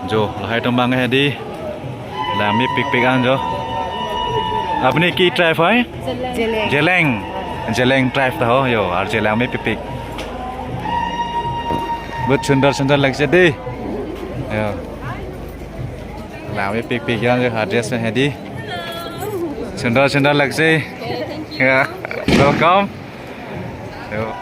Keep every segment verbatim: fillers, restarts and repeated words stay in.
Jo, lahai atum abang hedi. Langmepikpik an jo. Apni ki tribe hai? Jeleng. Jeleng. Jeleng tribe ta ho jo, ar Jeleng mepikpik. Bahut sundar sundar lagse dei. Jo. Langmepikpik an jo, ha dress hedi. Sundar sundar lagse. Ya. Welcome. Jo.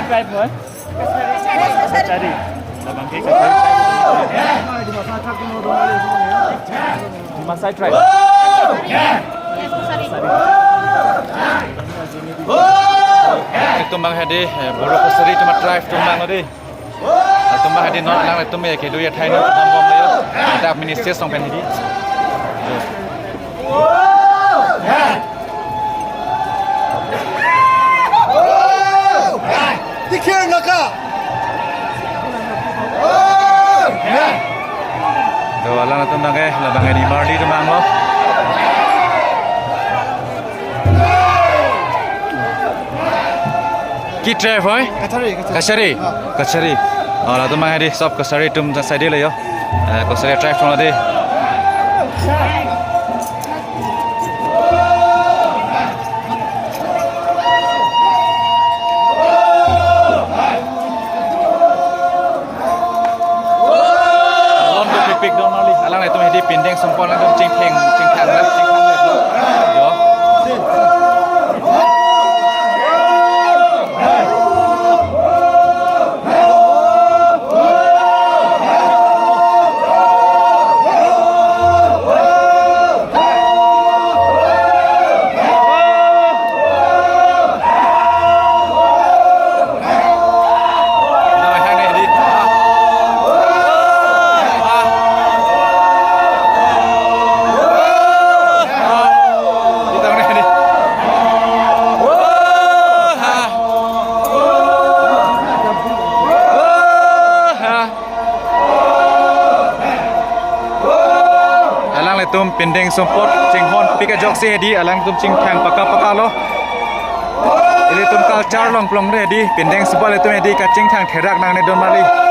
Tribe, boy? Kachari. Labang ke Kachari tribe. Dimasa tribe. Kachari. Atum abang hedi, eh, Boro Kachari atum tribe atum abang hedi. Atum abang hedi non alanglitum ya kedo ya thai non atum bom le yo. Kita minister song pen hedi. Dikir naka. Do alanglitum abang ke labang hedi Marli atum abang lo. Ki tribe hai? Kachari, Kachari. Kachari? Ah. Kachari. Oh, latum abang hedi sob Kachari atum side le yo. Eh, Kachari tribe atum dei. Alon do pikpik do Marli. Alanglitum hedi pindeng sumpot alanglitum chingthang, chingthang le, chingthang le. Jo. Alanglitum pindeng sumpot chinghonpik ajoksi hedi, alanglitum chingthang paka paka lo. Ilitum culture longplong hedi, pindeng sumpot ilitum hedi kachingthang therak nangne don Marli.